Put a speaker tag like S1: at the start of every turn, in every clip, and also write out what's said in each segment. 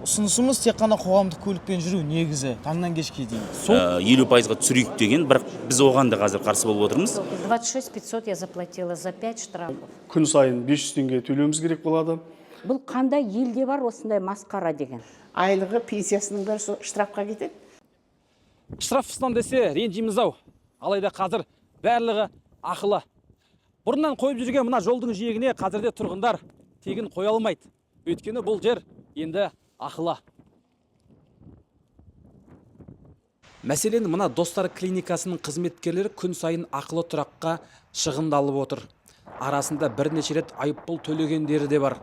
S1: Ұсынысымыз тек қана қоғамдық көлікпен жүру негізі таңнан кешке дейін. Сол
S2: 50%-ға түсірейік деген, бірақ біз оған да қазір қарсы болып отырмыз.
S3: 26 500 я заплатила за 5 штрафов.
S4: Күн сайын 500 теңге төлеуіміз керек болады.
S5: Бұл қандай елде бар осындай масқара деген?
S6: Айлығы, пенсиясының бәрі сол штрафқа кетеді.
S7: Штраф десе, ренжиміз ау. Алайда қазір барлығы ақылы. Бұрыннан қойып жүрген мына жолдың жиегіне қазірде тұрғындар тегін қоя алмайды. Өйткені бұл жер енді ақылы. Мәселен, мына Достар клиникасының қызметкерлері күн сайын ақылы тұраққа шығындалып отыр. Арасында бірнеше рет айыппұл төлегендері де бар.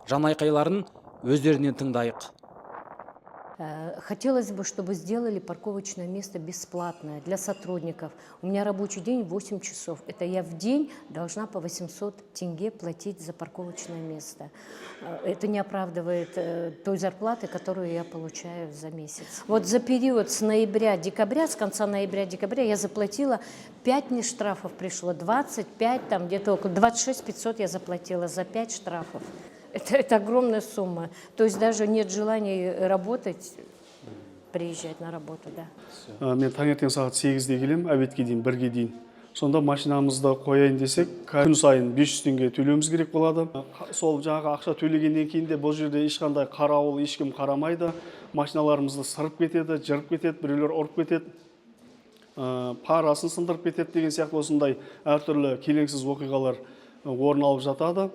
S7: Жанайқайларын өздерінен тыңдайық.
S3: Хотелось бы, чтобы сделали парковочное место бесплатное для сотрудников. У меня рабочий день 8 часов. Это я в день должна по 800 тенге платить за парковочное место. Это не оправдывает той зарплаты, которую я получаю за месяц. Вот за период с ноября-декабря, с конца ноября-декабря я заплатила, 5 мне штрафов пришло, 25, там где-то около 26 500 я заплатила за 5 штрафов. Это огромная сумма. То есть даже нет желания работать, приезжать на работу, да.
S4: Мен таңертең сағат 8-де келемін, обедке дейін, 1-ге дейін. Сонда машинамызды қояйын десек, күн сайын 500 теңге төлеуіміз керек болады. Сол жаңағы ақша төлегеннен кейін де бұл жерде ешқандай қарауыл, ешкім қарамайды. Машиналарымызды сырып кетеді, жырып кетеді, біреулер ұрып кетеді, парасын сындырып кетеді деген сияқты осындай әртүрлі келеңсіз оқиғалар орын алып жатады.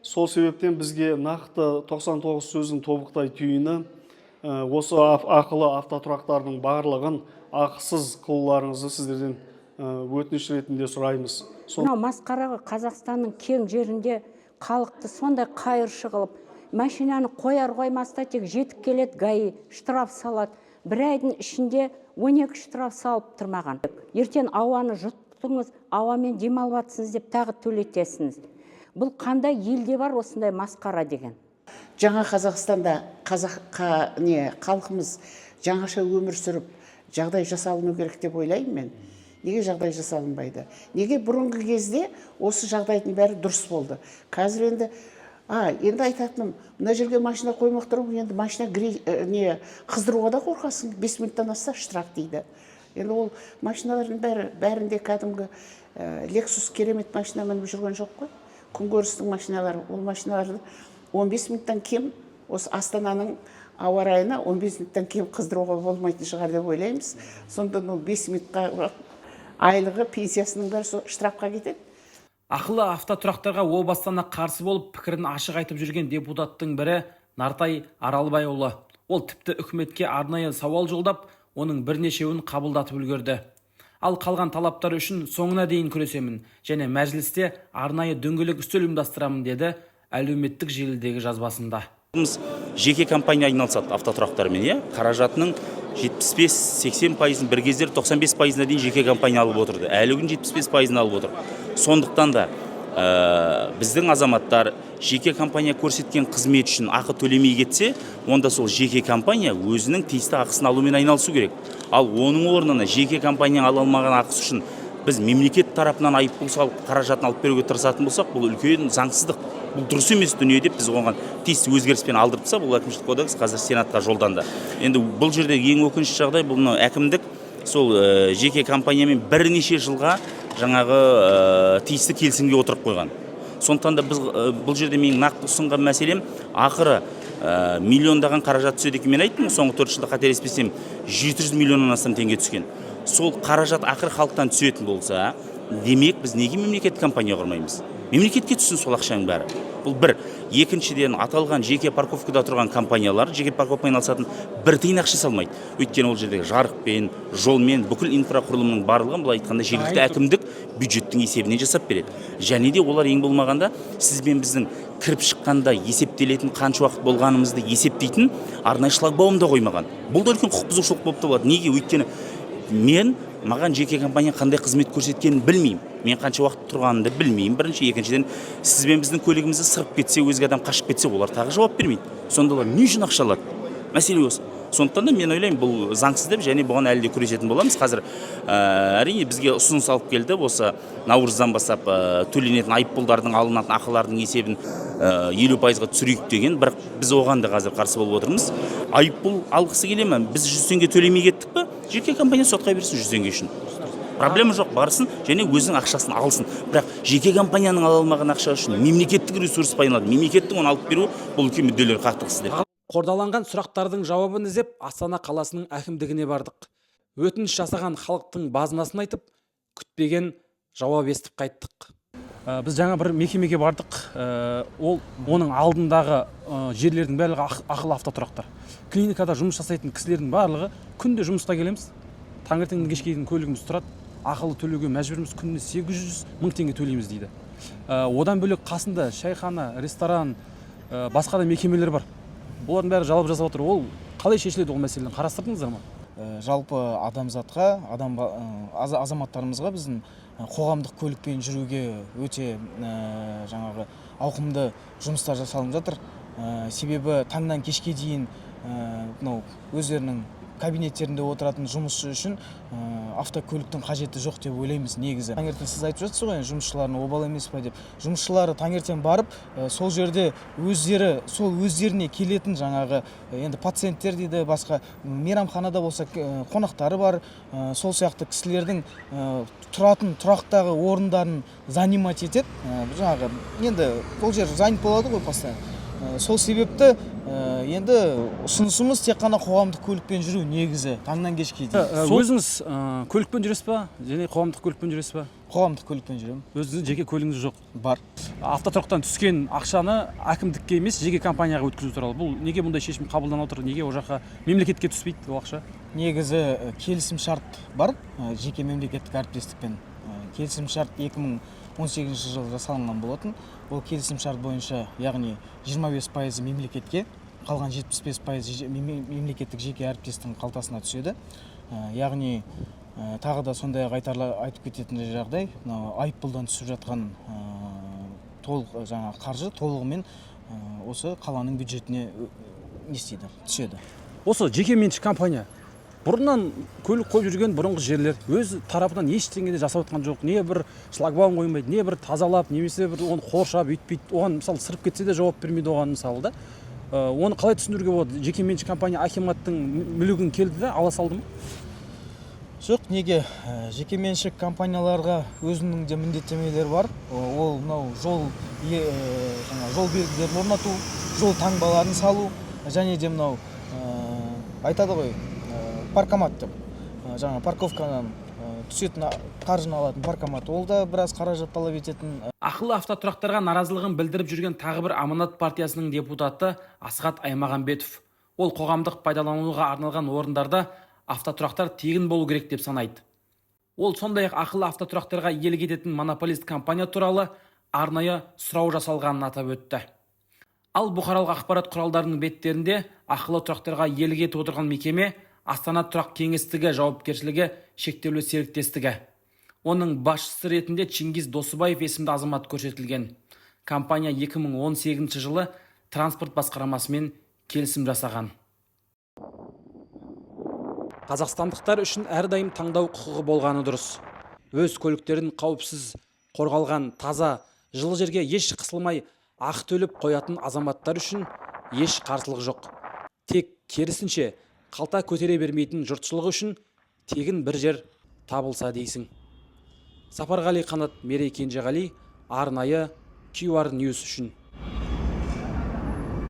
S4: Сол себептен бізге нақты 99 сөздің тобықтай түйіні осы ақылы автотұрақтардың барлығын ақысыз қылуларыңызды сіздерден өтініш ретінде сұраймыз.
S5: Мынау масқара ғой. Қазақстанның кең жерінде халықты сондай қайыршы қылып, машинаны қояр қоймаста тек жетіп келеді ГАИ, штраф салады. Бір айдың ішінде 12 штраф салып тұрмаған. Ертең ауаны жұттыңыз, ауамен демалып жатсыңыз деп тағы төлетесіңіз. Бұл қандай елде бар осындай масқара деген?
S6: Жаңа Қазақстанда қазақ не, халқымыз жаңаша өмір сүріп, жағдай жасалыну керек деп ойлаймын мен. Неге жағдай жасалынбайды? Неге бұрынғы кезде осы жағдайдың бәрі дұрыс болды? Қазір енді енді айтатыным, мына жерге машина қоймақ тұрмын, енді машина не, қыздыруға да қорқасың. 5 минуттан асса, штраф дейді. Енді ол машиналардың бәрі, бәрінде кәдімгі Лексус керемет машина мініп жүрген жоқ қой, күнкөрістің машиналары. Ол машиналарды 15 минуттан кем, осы Астананың ауа райына 15 минуттан кем қыздыруға болмайтын шығар деп ойлаймыз. Сондықтан ол 5 минутқа айлығы, пенсиясының бәрі сол штрафқа кетеді.
S7: Ақылы автотұрақтарға о бастан ақ қарсы болып, пікірін ашық айтып жүрген депутаттың бірі Нартай Аралбайұлы. Ол тіпті үкіметке арнайы сауал жолдап, оның бірнешеуін қабылдатып үлгерді. Ал қалған талаптар үшін соңына дейін күресемін және мәжілісте арнайы дөңгелек үстел ұйымдастырамын, деді әлеуметтік желідегі жазбасында.
S2: Жеке компания айналысады автотұрақтармен, иә. Қаражатының 75-80%-ын, бір кездері 95%-ына дейін жеке компания алып отырды, әлі күн 75%-ын алып отыр. Сондықтан да біздің азаматтар жеке компания көрсеткен қызмет үшін ақы төлемей кетсе, онда сол жеке компания өзінің тиісті ақысын алумен айналысу керек. Ал оның орнына жеке компания ала алмаған ақысы үшін біз мемлекет тарапынан айыппұл салып, қаражатын алып беруге тырысатын болсақ, бұл үлкен заңсыздық, бұл дұрыс емес дүние деп біз оған тиісті өзгеріспен алдырып тастап, бұл әкімшілік кодекс қазір Сенатқа жолданды. Енді бұл жерде ең өкінішті жағдай, бұл мынау әкімдік сол жеке компаниямен бірнеше жылға жаңағы тиісті келісімге отырып қойған. Сондықтан да біз бұл жерде менің нақты ұсынған мәселем, ақыры миллиондаған қаражат түседі екен. Мен айттым ғой, соңғы 4 жылда, қателеспесем, 700 миллионнан астам теңге түскен. Сол қаражат ақыры халықтан түсетін болса, демек, біз неге мемлекеттік компания құрмаймыз? Мемлекетке түссін сол ақшаның бәрі. Бұл бір. Екіншіден, аталған жеке парковкада тұрған компаниялар, жеке парковкамен айналысатын, бір тиын ақша салмайды, өйткені ол жердегі жарықпен, жолмен, бүкіл инфрақұрылымның барлығын, былай айтқанда, жергілікті әкімдік бюджеттің есебінен жасап береді. Және де олар ең болмағанда сіз бен біздің кіріп шыққанда есептелетін, қанша уақыт болғанымызды есептейтін арнайы шлагбаум да қоймаған. Бұл да үлкен құқық бұзушылық болып табылады. Неге? Өйткені мен, маған жеке компания қандай қызмет көрсеткенін білмеймін, мен қанша уақыт тұрғанымды білмеймін, бірінші. Екіншіден, сіз бен біздің көлігімізді сырып кетсе, өзге адам қашып кетсе, олар тағы жауап бермейді. Сонда олар не үшін ақша алады? Мәселе осы. Сондықтан да мен ойлаймын, бұл заңсыз деп, және бұған әлі де күресетін боламыз. Қазір әрине бізге ұсыныс алып келді, осы наурыздан бастап төленетін айыппұлдардың, алынатын ақылардың есебін 50%-ға түсірейік деген, бірақ біз оған да қазір қарсы болып отырмыз. Айыппұл алғысы келе ме? Біз 100 теңге төлемей кеттік па, жеке компания сотқа берсін 100 теңге үшін, проблема жоқ, барсын және өзінің ақшасын алсын. Бірақ жеке компанияның ала алмаған ақша үшін мемлекеттік ресурс пайдаланады, мемлекеттің оны алып беруі — бұл үлкен мүдделер қақтығысы деп.
S7: Қордаланған сұрақтардың жауабын іздеп, Астана қаласының әкімдігіне бардық. Өтініш жасаған халықтың базынасын айтып, күтпеген жауап естіп қайттық. Біз жаңа бір мекемеге бардық. Ол оның алдындағы жерлердің барлығы ақылы автотұрақтар. Клиникада жұмыс жасайтын кісілердің барлығы күнде жұмысқа келеміз, таңертеңнен кешке дейін көлігіміз тұрады, ақылы төлеуге мәжбүрміз, күніне 800 мың теңге төлейміз дейді. Одан бөлек қасында шайхана, ресторан, басқа да мекемелер бар, олардың бәрі жалоба жасап отыр. Ол қалай шешіледі? Ол мәселені қарастырдыңыздар ма?
S1: Жалпы адамзатқа, адам азаматтарымызға біздің қоғамдық көлікпен жүруге өте жаңағы ауқымды жұмыстар жасалынып жатыр. Себебі таңнан кешке дейін мынау өздерінің кабинеттерінде отыратын жұмысшы үшін автокөліктің қажеті жоқ деп ойлаймыз. Негізі таңертең сіз айтып жатсыз ғой енді, жұмысшылардың обал емес па деп. Жұмысшылары таңертең барып, сол жерде өздері сол өздеріне келетін жаңағы енді пациенттер дейді, басқа мейрамханада болса, қонақтары бар, сол сияқты кісілердің тұратын тұрақтағы орындарын занимать етеді. Жаңағы енді ол жер занят болады ғой постоянно. Сол себепті енді ұсынысымыз тек қана қоғамдық көлікпен жүру негізі таңнан кешке дейін.
S7: Өзіңіз көлікпен жүресіз ба және қоғамдық көлікпен жүресіз ба?
S1: Қоғамдық көлікпен жүремін.
S7: Өзіңіздің жеке көлігіңіз жоқ?
S1: Бар.
S7: Автотұрақтан түскен ақшаны әкімдікке емес, жеке компанияға өткізу туралы, бұл неге бұндай шешім қабылданып отыр? Неге ол жаққа, мемлекетке түспейді ол ақша?
S1: Негізі келісім шарт бар жеке мемлекеттік әріптестікпен. Келісім шарт 2018 жылы жасалынған болатын. Ол келісім шарт бойынша, яғни 25%-ы мемлекетке, қалған 75%-ы мемлекеттік жеке әріптестің қалтасына түседі. Яғни тағы да сондай ақ айтып кететін жағдай, мынау айыппұлдан түсіп жатқан толық жаңағы қаржы толығымен осы қаланың бюджетіне не істейді, түседі.
S7: Осы жеке меншік компания бұрыннан көлік қойып жүрген бұрынғы жерлер, өз тарапынан ештеңе де жасап жатқан жоқ. Не бір шлагбаум қоймайды, не бір тазалап, немесе бір оны қоршап өйтпейді. Оған, мысалы, сырып кетсе де жауап бермейді оған, мысалы да. Оны қалай түсіндіруге болады? Жеке меншік компания акиматтың мүлігін келді де ала салды ма?
S1: Жоқ, неге? Жеке меншік компанияларға өзінің де міндеттемелері бар. Ол мынау жол жаңа жол белгілерін орнату, жол таңбаларын салу және де мынау айтады ғой паркомат деп. Жаңа парковкадан түсетін қаржыны алатын паркомат, ол да біраз қаражат талап ететін.
S7: Ақылы автотұрақтарға наразылығын білдіріп жүрген тағы бір Аманат партиясының депутаты Асхат Аймағамбетов. Ол қоғамдық пайдалануға арналған орындарда автотұрақтар тегін болу керек деп санайды. Ол сондай ақ ақылы автотұрақтарға иелік ететін монополист компания туралы арнайы сұрау жасалғанын атап өтті. Ал бұқаралық ақпарат құралдарының беттерінде ақылы тұрақтарға иелік етіп отырған мекеме — Астана тұрақ кеңістігі жауапкершілігі шектеулі серіктестігі. Оның басшысы ретінде Чингиз Досыбаев есімді азамат көрсетілген. Компания 2018 жылы транспорт басқармасымен келісім жасаған. Қазақстандықтар үшін әрдайым таңдау құқығы болғаны дұрыс. Өз көліктерін қауіпсіз, қорғалған, таза, жылы жерге еш қысылмай ақы төлеп қоятын азаматтар үшін еш қарсылық жоқ. Тек керісінше, қалта көтере бермейтін жұртшылық үшін тегін бір жер табылса дейсің. Сапарғали, Қанат, Мерей Кенжеғали, арнайы QR News үшін.